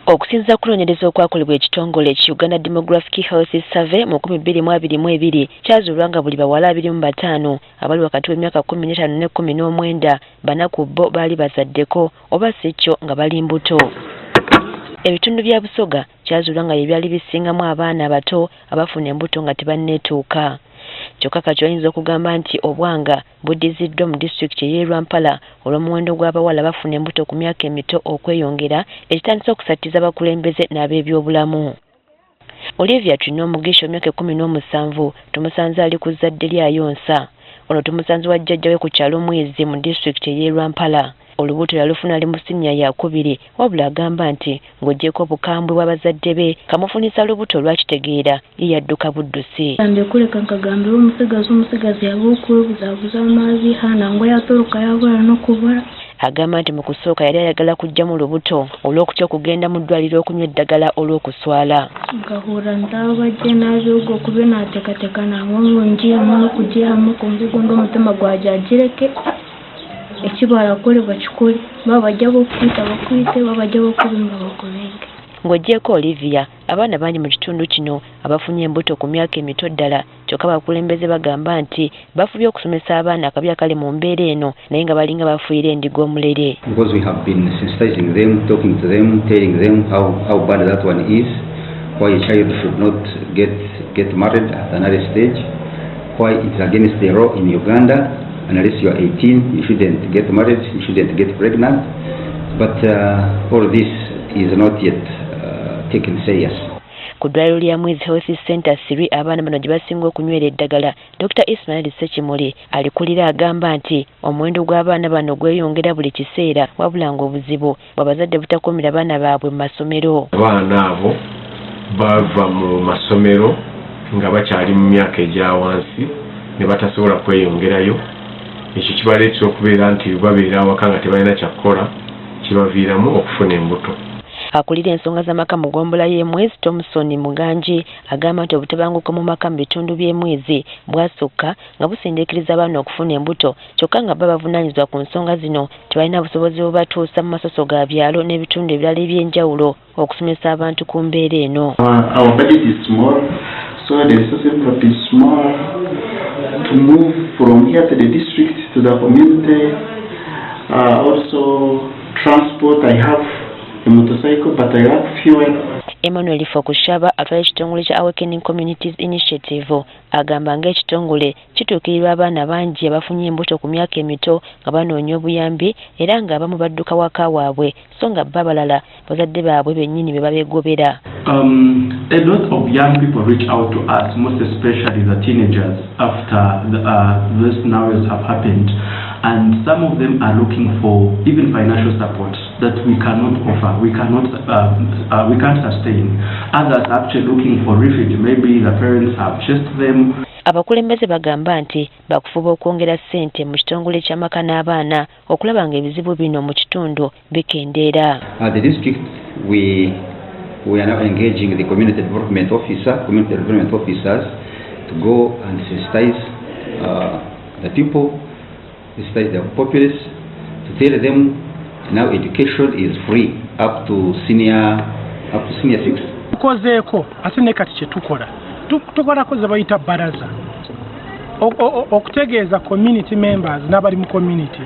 Okusinziira ku kunoonyereza okwakolebwa ekitongole ki Uganda Demographic Health Survey mu 2022, kyazuulwa nga buli bawala 25 abali wakati w'emyaka 15 ne 19, bana ku bo baali bazaddeko oba si kyo nga bali mbuto. Ebitundu bya Busoga kyazuulwa nga bye byali bisingamu abaana abato abafuna embuto nga tebanneetuuka. Kyokka kati oyinza okugamba nti obwanga buddiziddwa mu disitulikiti ey'e Rwampara olw'omuwendo gw'abawala abafuna embuto ku myaka emito okweyongera, ekitandise okusattiza abakulembeze n'ab'ebyobulamu. Olivia Twinomugisha, emyaka 17, tumusanze ali ku zzadde lye ayonsa. Ono tumusanze wa jjajja we ku kyalo Mwizi mu disitulikiti ey'e Rwampara. Olubuto yalufuna ali mu siniya yakubiri, wabula agamba nti ng'oggyeko obukambwe bw'abazadde be kamufunisa lubuto olwakitegeera ye yadduka buddusi. Ndekureka nkagambira omusigazi, omusigazi yaba okwebuzabuza amazi nangwa yatoroka yabura n'okubura. Agamba nti mu kusooka yali ayagala kuggyamu lubuto olw'okutya okugenda mu ddwaliro okunywa eddagala olw'okuswala. Nkahurra ntaba gye nabi ogwo kube nateekateeka nangwa ngu ngiihemu n'okugiihamu, kwonka ogundi omutima gwagira gireke, eki barakore bakikore, baba bari ab'okukwita bakwite, baba bari ab'okubinga bakubinge. Ng'oggyeko Olivia, abaana bangi mu kitundu kino abafunye embuto ku myaka emito ddala. Kyokka abakulembeze bagamba nti bafubye okusomesa abaana akabi akali mu mbeera eno, naye nga balinga bafuuyira endiga omulere. Because we have been sensitizing them, talking to them, telling them how bad that one is, why a child should not get married at an early stage, why it's against the law in Uganda. Unless you are 18, you shouldn't get married, you shouldn't get pregnant. But all this is not yet taken serious. Ku ddwaliro lya Mwizi Health Center 3 abaana bano gye basinga okunywera eddagala, Dr Ismail Sekimuli alikulira agamba nti omuwendo gw'abaana bano gweyongera buli kiseera, wabula ng'obuzibu bw'abazadde butakuumira baana baabwe mu masomero. Abaana abo bava mu masomero nga bakyali mu myaka egya wansi ne batasobola kweyongerayo. Ekyo kibaleetera okubeera nti babeera awaka nga tebalina kyakukola, kibaviiramu okufuna embuto. Akulira ensonga z'amaka mu ggombolola y'e Thomson Muganji agamba nti obutabanguko mu maka mu bitundu by'e Mwizi bwasukka nga busindiikiriza abaana okufuna embuto, kyokka nga bo abavunaanyizibwa ku nsonga zino tebalina busobozi bubatuusa mu masoso ga byalo n'ebitundu ebirala eby'enjawulo okusomesa abantu ku mbeera eno. Our budget is small, so the resource envelope is small to move from here to the district to the community. Also, transport, I have a motorcycle, but I lack fuel. Emmanuel Fokushaba atwala ekitongole kya Awakening Communities Initiative agamba ng'ekitongole kituukirirwa abaana bangi abafunye embuto ku myaka emito nga banoonya obuyambi, era ng'abamu badduka waka waabwe, so nga bo abalala bazadde baabwe bennyini be babeegobera. A lot of young people reach out to us, most especially the teenagers, after these scenarios have happened. And some of them are looking for even financial support that we cannot offer, we can't sustain. Others are actually looking for refuge. Maybe the parents have chased them. Abakulembeze bagamba nti bakufuba okwongera ssente mu kitongole ky'amaka n'abaana okulaba ng'ebizibu bino mu kitundu bikendeera. At the district, we are now engaging the community development officer, community development officers to go and sensitize the people, sensitize the populace, to tell them now education is free up to senior six. Tukozeeko ate ne kati kye tukola, tukolako ze bayita baraza, okutegeeza community members n'abali mu community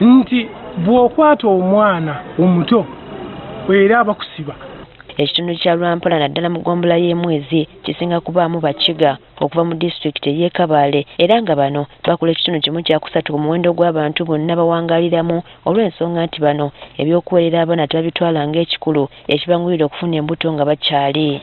nti bw'okwata omwana omuto era abakusiba. Ekitundu kya Lwampala, naddala mu ggombolola y'e Mwezi, kisinga kubaamu Bakiga okuva mu disitulikiti ey'e Kabaale, era nga bano bakola ekitundu 1/3 ku muwendo gw'abantu bonna bawangaaliramu, olw'ensonga nti bano ebyokuweerera abaana tebabitwala ng'ekikulu ekibanguyira okufuna embuto nga bakyali.